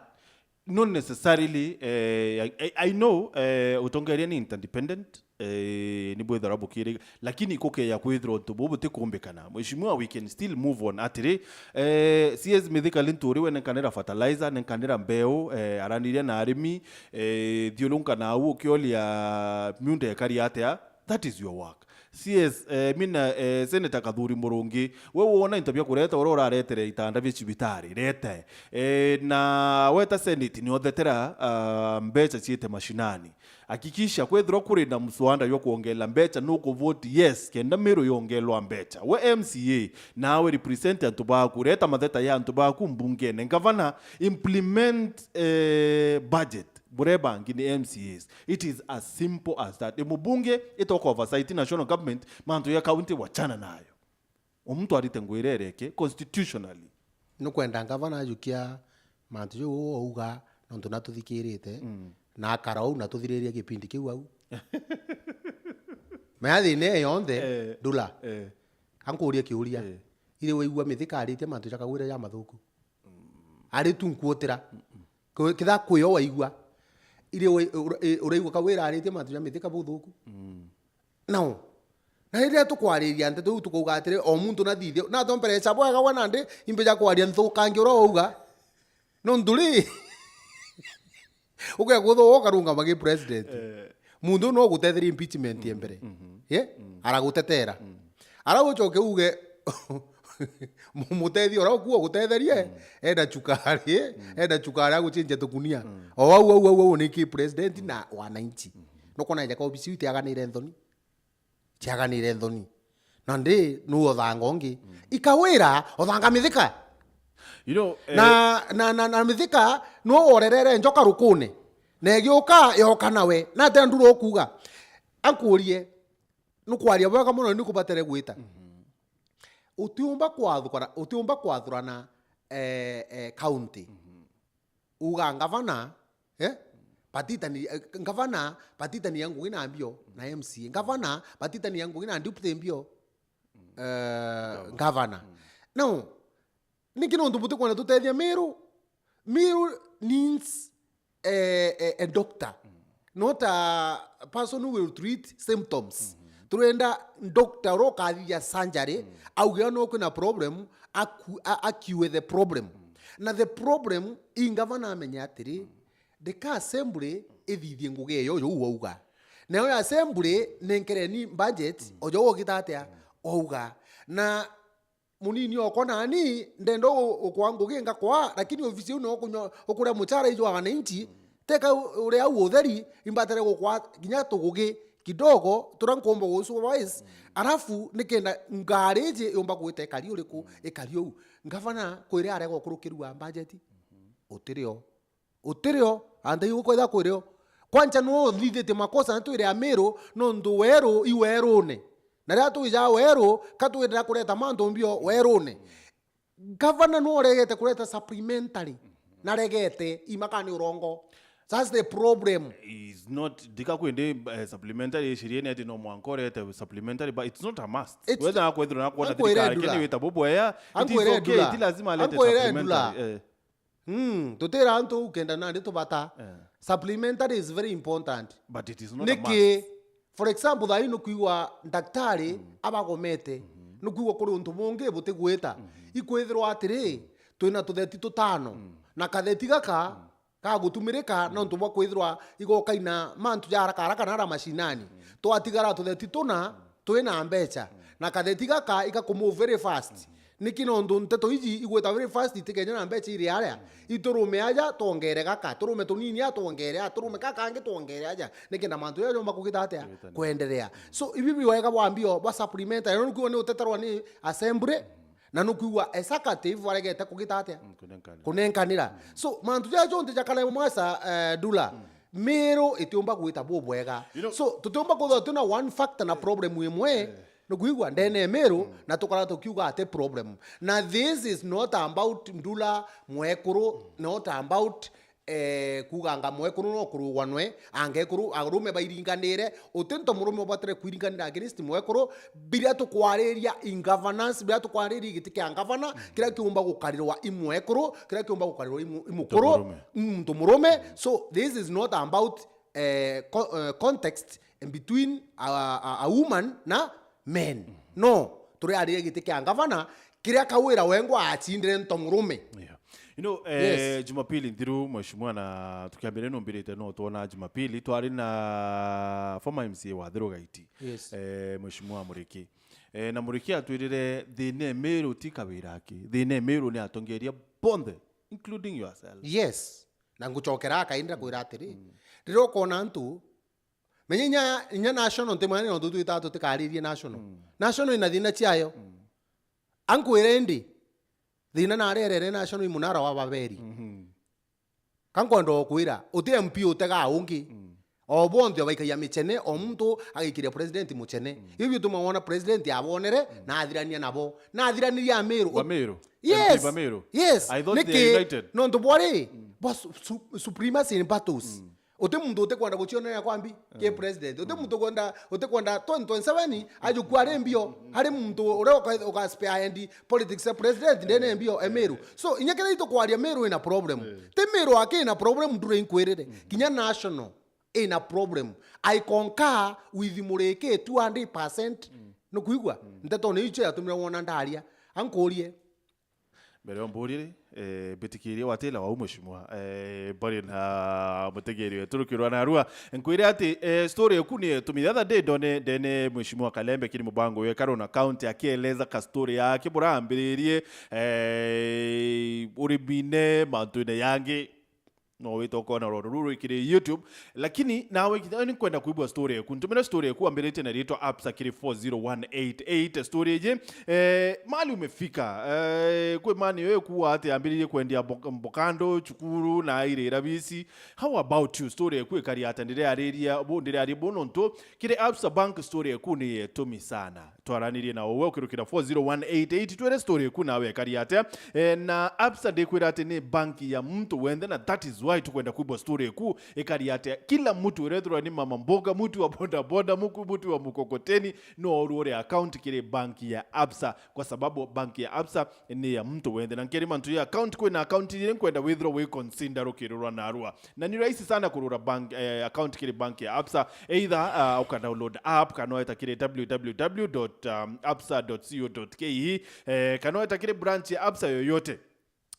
Not necessarily, eh, I, I, I know, eh, utongeria ni interdependent, eh, ni bwithirwa bukiri, lakini kukeya kwithirwa untu bubu butikumbikana. Mheshimiwa, we can still move on. Atiri, eh, C S Mithika Linturi we nenkanira fertilizer, nenkanira mbeu, eh, araniria na arimi, eh, thiurunka na au ukioria miunda ikari atia? That is your work. C S, eh, mina, eh, Senator Kathuri Murungi, we wona into bia kureta uria uraretere itanda bia cibitari, rete. Eh, na weta Senate ni othetera, ah, mbeca ciite mashinani. Hakikisha kwethirwa kuri na mswada jwa kuongerera mbeca, nuku vote yes, kenda Meru yongerwa mbeca. We M C A, nawe represent antu baku, reta matheta ya antu baku mbungene. Ngavana, implement, eh, budget. Buria bangi ni M C As. It is as simple as that. I mubunge, itoka oversight national government, mantu ya county wachana nayo. O muntu arite ngwira ireke constitutionally. Nukwenda ngavana ajukia mantu jau uu auga, nontu natuthikirite, mm, na akara uu na tuthiririe gipindi kiu au. Maya thina iyo yonthe, eh, Ndula. Eh. Ankurie kiuria. Eh. Iri waigua Mithika aritie mantu ja Kagwira ja mathuku? Ari tu nkuutira. Kwe-, kitha kwi o waigua. Iri wi-, ura-, i-, uraigua Kagwira aritie mantu ja Mithika buthuku? Mm. Nao. Na riria tukwariria nteto iu tukauga atiri, o muntu nathithie, natompereca bwega we nandi, imbe ja kwaria nthukangi uria wauga. Nontu ri, ugekwithwa we ukarungama gi president. Eh. Muntu no gutetheria impeachment ya mbere. Mhm. Ye? Mm. Aragutetera. Mm. Ara ucoke uge, mu-, mutethia uria ukuo gutetherie, mm, enda chukari, mm, enda chukari aguchinja tukunia. Mm. O au, au, au, au ni ki president na wananchi. Mm. Nukwona nja ka obisi itiaganire nthoni. Ciaganire nthoni. Nandi nu othanga ungi. Mm. Ikawira othanga Mithika. You know, eh, na, na, na, na Mithika nu worerere njoka rukune. Na igiuka, yoka nawe. Na atia Ndula ukuga? Ankurie, nukwaria bwega mono, ni kubatere gwita. Mhm. Utiumba kwathukana, utiumba kwathurana, eh, eh, county. Mhm. Uga ngavana, eh? Batitani, eh, ngavana, batitani ya ngugi na mbio na M C A. Ngavana, batitani ya ngugi na deputy mbio, eh, ngavana. Mm. Now, niki nontu butikwenda tutethia Meru? Meru needs, eh, eh, a doctor, mm, not a person who will treat symptoms. Mm-hmm. Turenda doctor uria ukathithia surgery, mm, auge no kwina problem, aku-, a-, acue the problem. Mm. Na the problem, i ngavana amenye atiri, mm, ndika assembly ithithie ngugi iyo jou wauga. Nayo assembly nenkereni budget, mm, o jou ugita atia, mm, wauga. Na munini okwa nani, ndenda u-, ukwa ngugi ngakwa, lakini ofisi iu no kunywa, ukuria muchara ijwa wananchi, mm, teka u-, uria au utheri, imbatere gukwa kinya tugugi kidogo, turia nkumba gu supervise, mm, alafu nikenda ngari iji yumba gwita ikari uriku, mm, ikari uu. Ngavana kwire arega ukurukirua budget? Mhm. Utirio. Utirio, antu iu kwetha kwirio. Kwanja nu uthithitie makosa na twire Amiru, nontu weru i werune. Na riria twija weru, ka twendera kureta mantu mbio werune. Gavana nu uregete kureta supplementary. Na regete, imakani urongo. That's the problem. Is not, ndika kwindi, eh, supplementary ishiriene ati no mwanka urete supplementary, but it's not a must. It's whether akwethirwa na kuona ankwire thirikari, Ndula. Kenya wita bubwea, it is ankwire okay, Ndula. Ti lazima alete ankwire supplementary. Ndula. Eh. Mm, tutira antu ukenda nandi tubata. Eh. Supplementary is very important. But it is not a must. Niki? For example, thaa ii nukwigua ndaktari abagomete. Nukwigua kuri untu bungi butigwita. Ikwithirwa atiri, twina tutheti tutano. Na katheti gaka gagutumirika nontu bwa kwithirwa igokaina mantu ja haraka haraka na ara mashinani. Twatigara tutheti tuna twina mbecha. Na katheti gaka ika kumove very fast. Niki nontu nteto iji igwita very fast itikenya na mbecha iri aria. Iturume aja twongere gaka, turume tunini aja twongere aja, turume ka kangi twongere aja. Nikenda mantu jaja jomba kugita atia? Kwendelea. So, ibi biwega bwa mbio bwa supplement, na nukwigua ni uteterwa ni assembly, na nukwigua executive baregete kugita atia? Kunenkanira. Kunenkanira. So, mantu jaja jonthe jakare mwasa, eh, Ndula. Miru itiumba gwita bubwega. You know- So, tutiumba kwithirwa twina one factor na problem imwe, nukwigua, ndene ya Miru, na tukara tukiuga ati problem. Na this is not about Ndula mwekuru, not about, eh, kuganga mwekuru no kurugwa nwe, angekuru, arume bairinganire, uti nto murume ubatire kwiringanira against mwekuru, biria tukwariria in governance, biria tukwariria giti kia governor, kiria kiumba gukarirwa i mwekuru, kiria kiumba gukarirwa i mu-, i mukuru, murume. Muntu murume. So this is not about, eh, co-, eh, context in between a, a, a woman na men. No, turiariria giti kia ngavana, kiria Kawira wengwa acindire nto murume. Yeah. You know, eh, Yes. Jumapili nthiru, mheshimiwa, na tukiambire numbirite no twona Jumapili twari na former M C A wa Thiru Gaiti. Yes. Eh, mheshimiwa Muriki. Eh, na Muriki atwirire thina e Miru ti Kawira aki. Thina e Miru ni atongeria bonthe, including yourself. Yes. Na ngucokera akaindira kwira atiri, riria ukona antu, menya inya, inya national nti mwana nontu twitaga tutikaririe national. National ina thina ciayo. Ankwire indi, thina narerere national i munara wa Baberi. Ka nkwenda gukwira, uti M P utegaa ungi. O bonthe obaikagia michene, o muntu agaikiria president muchene. Iu bituma wona president abonere na athirania nabo. Na athiranirie Amiru. Bamiru? Yes. M P Bamiru? Yes. I thought Niki? they are united. Nontu bwari bwa su-, su-, supremacy in battles. Uti muntu utikwenda gucionerea kwa mbi ki president. Uti muntu ukwenda, utikwenda twenty twenty-seven ajukua ari mbio, ari muntu uria uka, uka spearhead politics ya president ndene mbio e Miru. So, inya kethira itukwaria Miru ina problem. Ti Miru aki ina problem, ndure inkwirire. Kinya national ina problem. I concur with Muriki two hundred percent. Nukwigua? Nteto ni icio yatumire wona ndaria. Ankurie. Mbere o mburi ri, eh, mbitikirie watila wau mheshimiwa, eh, mbari na mutegeri wetu rukirwa narua. Nkwire ati, eh, story eku ni etumi. The other day ndone, ndene mheshimiwa Kalembe kiri mubango we Karuna County akieleza ka story yake burambiririe, eh, urimine, mantune yangi. No wite ukona ruru ruru rwikiri YouTube. Lakini nawe kinya ni kwenda kuibwa story eku. Ntumire story eku ambiritie na ritwa Absa kiri four zero one eight eight. Story iji, eh, mali umefika. Eh, kwi mani yo ekuwa ati ambiririe kwendia mbok-, mbokando, chukuru, na airira bisi. How about you? Story eku ikari ata? Ndiriariria bu, ndiriaria bu nontu kiri Absa Bank story eku ni yetumi sana. Twaranirie na uwe ukirukira four zero one eight eight, twire story eku nawe ekari atia? Eh, na Absa ndikwira ati ni bank ya muntu wenthe, na that is why tukwenda kuibwa story eku ikari atia. Kila mtu, urethirwa ni mama mboga, mtu wa boda boda, muku-, mtu wa mkokoteni, no urure account kiri bank ya Absa, kwa sababu bank ya Absa ni ya mtu wenthe. Na nkeri mantu ya account, kwina account iri nkwenda withirwa wi consider rukirurwa narua. Na ni rahisi sana kurura bank, eh, account kiri bank ya Absa. Either, uh, uka download app, kana weta kiri w w w dot absa dot co dot k e, eh, kana weta kiri branch ya Absa yoyote.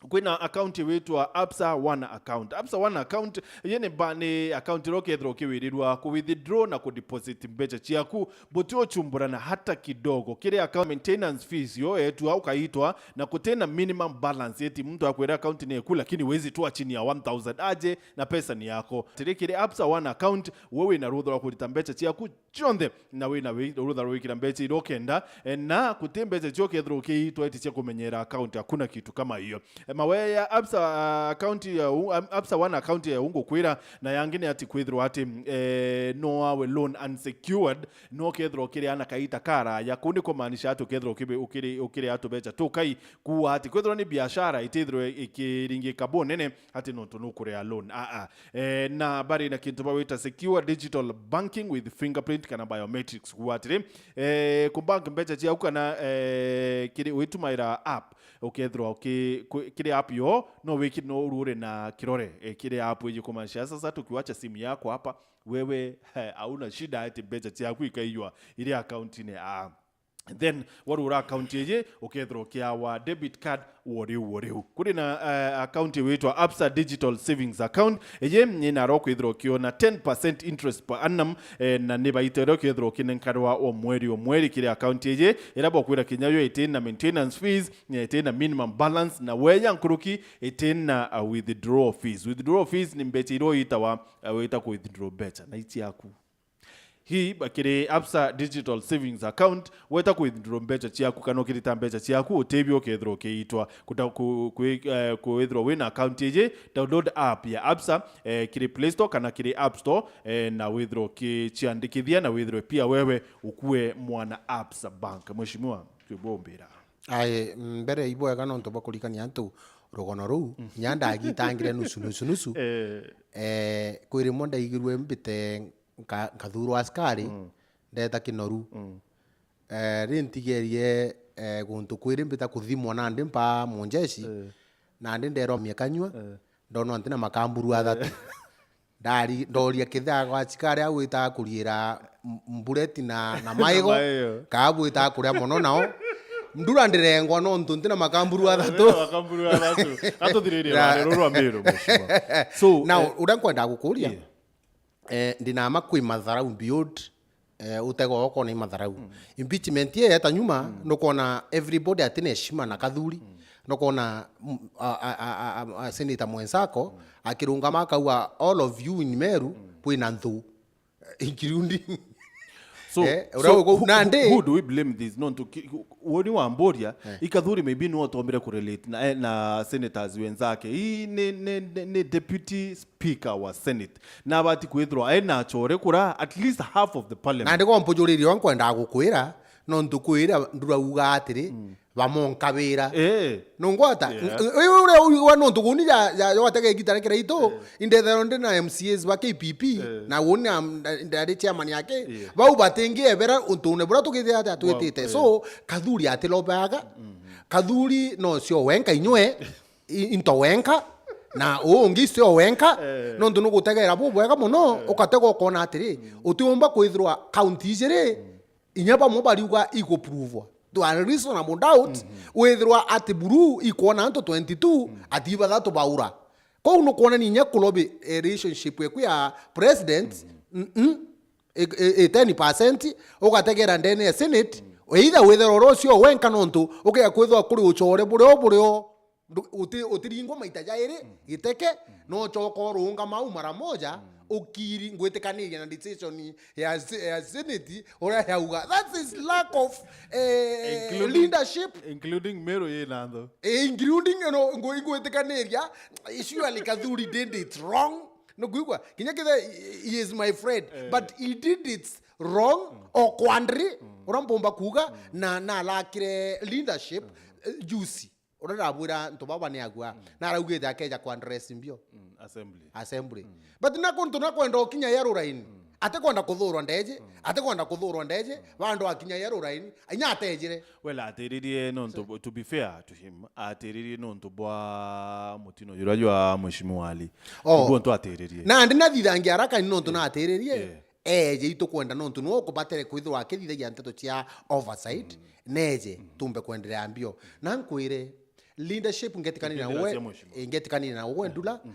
Kwina account witwa Absa One Account. Absa One Account, ye ni ba-, ni account iria ukethirwa ukiwirirwa ku withdraw na ku deposit mbeca ciaku, buti uchumburana hata kidogo. Kiri account maintenance fees yo etwa ukaitwa, na kutina minimum balance, eti mtu akwira account ni eku, lakini wezi toa chini ya one thousand aje na pesa ni yako. Tiri kiri Absa One Account, we wina rutha rwa kurita mbeca ciaku cionthe, na wina wi-, rutha rwa gwikira mbeca iria ukenda, eh, na guti mbeca cio kethirwa ukiitwa eti cia kumenyera account, hakuna kitu kama hiyo. Eh, mawe ya Absa, ah, account ya u-, am-, Absa One account ya ungu kwira, na yangi ni ati kwithirwa ati, eh, no awe loan unsecured, no kethirwa ukiriana kaita karaya, kuu ni kumaanisha ati ukethirwa ukibe-, ukiri-, ukiria tubeca tukai, kuua ati kwithirwa ni biashara itithirwe ikiringika bunene, ati nontu nukuria loan. Aa. Eh, na bari na kintu bagwita secure digital banking with fingerprint kana biometrics. Kuuga atiri, eh, kubank mbeca ciaku kana, eh, kiri witumaira app, Ukethirwa uki-, ku-, kiri app yo, no wiki-, no urure na kirore, eh, kiri app iji kumaanisha, sasa tukiwacha simu yako hapa, wewe, eh, hauna shida ati mbecha ciaku ikaiywa iri account-ini. Ah. Then, warura account iji, ukethirwa ukiawa debit card, wo riu, wo riu. Kuri na, eh, account igwitwa Absa Digital Savings Account. Iji, ni naro kwithirwa ukiona ten percent interest per annum, eh, na ni baita iria ukethirwa ukinenkarwa o mweri o mweri kiri account iji, iria bokwira kinya yo iti na maintenance fees, iti na minimum balance, na weya nkuruki iti na, uh, withdrawal fees. Withdrawal fees ni mbecha iria uitawa, uh, wita ku withdraw mbecha, na i ciaku. Hi, bakiri Absa Digital Savings Account, weta ku withdraw mbecha ciaku kana ukirita mbecha ciaku, utibio ukethirwa ukiitwa. Kuta-, ku-, ku-, eh, kwithirwa wina account iji, download app ya Absa, eh, kiri Play Store kana kiri App Store, eh, na withirwa ukiciandikithia na withirwe pia wewe ukue mwana Absa Bank. Mheshimiwa, twibombira. Ai, mbere ibwega nontu bwa kurikania antu rugono ruu, nya ndagitangire nusu, nusu, nusu. Eh. Eh, kwi rimwe ndaigirwe mbite nka-, nkathurwa askari, Mm. ndeta Kinoru. Mm. Eh, ri ntigerie, eh, guntu kwiri mbita kuthimwa nandi mpa munjeshi, Eh. nandi nderwa miekanyua, Eh. ndonwa ntina makamburu athatu. Ndari-, ndoria kithagwa askari au witaga kuriira m-, mbureti na, na maigo, maigo. Kaa bwitaga kuria mono nao. Ndura ndirengwa nontu ntina makamburu athatu. Makamburu athatu. Atuthiririe Na- rware ruru rwa Meru, mheshimiwa. So, na eh, uria nkwendaga gukuria, yeah. Eh, ndinama kwi matharau beyond, eh, utego okona i matharau. Mm. Impeachment iyo yeta nyuma, mm, nukona everybody atina heshima na Kathuri. Mm. Nukona, mm, a, a, a, a, a, senator mwenzako, mm, akirungama akauga, "All of you in Meru, mm, kwina nthu." Including So, eh, so ura-, who, nandi who do we blame this? Nontu ki-, woni wa mboria, eh, i Kathuri maybe niwe utombire kurelate na, eh, na senators wenzake. Hii ni, ni, ni, ni deputy speaker wa Senate. Na abati kwithirwa ena achore kura at least half of the parliament. Nandi go mpujuririo nkwendaga gukwira, nontu kwira ndurauga atiri, mm, bamonkabira. Eh. Nungwata? Yeah. Ng-, uyu uria uigwa nontu guni ja, ja, ja watega igita ria kiraitu, eh, indethero ndi na M C As ba K P P, eh, na guni na, na, ndari chairman yake. Yeah. Bau batingiebera untune buria tukithira atia twitite. Wow, eh. So, Kathuri atilobaga. Mm-hmm. Kathuri no cio wenka inywe, i-, into wenka, na uu ungi cio wenka, eh, nontu nugutegera bubwega mono, eh, ukatega ukona atiri, mm, utiumba kwithirwa county ijiri, mm, inya bamwe bariuga iguprovwa to a reasonable doubt, mhm, withirwa ati buru ikwona antu twenty-two, mm, ati bathatu baura. Kou nukwonania inya kulobi, eh, relationship eku ya president, mhm, mm-mm, i, i, i ten percent, ugategera ndene ya Senate, mm, either withirwa uri ucio wenka nontu ukea kwithirwa kuri ucore burio burio. Ndu-, uti-, utiringwa maita jairi, mm, giteke, mm, no choka urungama au mara moja, mm, ukiri ngwitikaniria na decision ya se-, ya Senate, uria yauga. That is lack of, eh, including, leadership. Including Meru yina nthu. Eh, including, you know, ngwi-, ngwitikaniria, surely Kathuri did it wrong. Nukwigua? Kinya kithe, he is my friend, eh, but he did it wrong, mm, or kwandri, mm, uria mpumba kuuga, mm, na, na lakire leadership, mm, eh, juice. Uria ndabwira antu baba ni agua, mm, na araugite akeja ku address mbio. Mm, assembly. Assembly. Mm. But na kuntu na kwenda ukinya Yellow Line, mm, ate kwenda kuthurwa ndeje, mm, ate kwenda kuthurwa ndeje, mm, bandu akinya Yellow Line, inya atejire. Well, atiririe nontu, so, to be fair to him, atiririe nontu bwa mutino jura jwa Mheshimiwa Ali. Oh. Niguo ntu atiririe. Na ndi nathithangia haraka ni nontu, yeah, na atiririe. Yeah. Eje itukwenda nontu niwe ukubatere kwithirwa akithithagia nteto cia oversight, mm, neje, mm, tumbe kwenderea mbio. Na nkwire, leadership ngetikania na uwe, cia mheshimiwa, eh, ngetikania na uwe ndula, mm,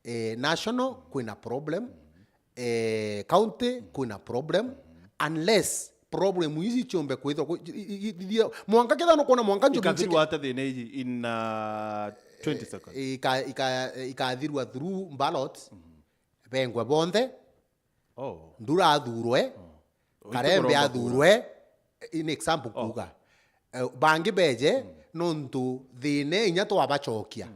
eh, national kwina problem, mm, eh, county kwina problem, mm, unless problem ici ciumbe kwithirwa ku-, i-, i-, i-, i-, mwanka ketha nukwona mwanka njubu ikathirwa ata thina iji in, uh, twenty seconds? Ika-, ika-, ikathirwa through ballot, mm, bengwe bonthe, Oh. Ndura athurwe, oh, Karembe athurwe, in example, oh, kuuga. Eh, bangi beje, mm, nontu thina inya twabacokia. Mm.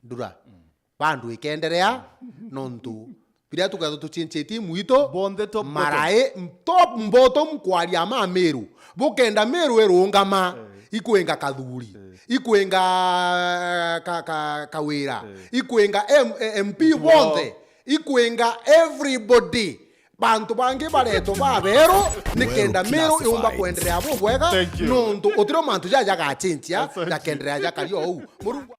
Ndura. Mm. Bandu ikenderea, mm, nontu biria tukethwa tuchinchitie mwito, bonthe top bottom. Marai, top bottom kwaria ma Meru. Bukenda Meru irungama, eh, ikwinga Kathuri, eh, ikwinga ka, ka, Kawira, eh, ikwinga M-, eh, M P, oh, bonthe. Ikwinga everybody. Bantu bangi baretwa baberu nikenda Miru yumba kwenderea bubwega. Thank you. Nontu utirio mantu jaja jagachinchia, asante, jakenderea jakari ou. Murungu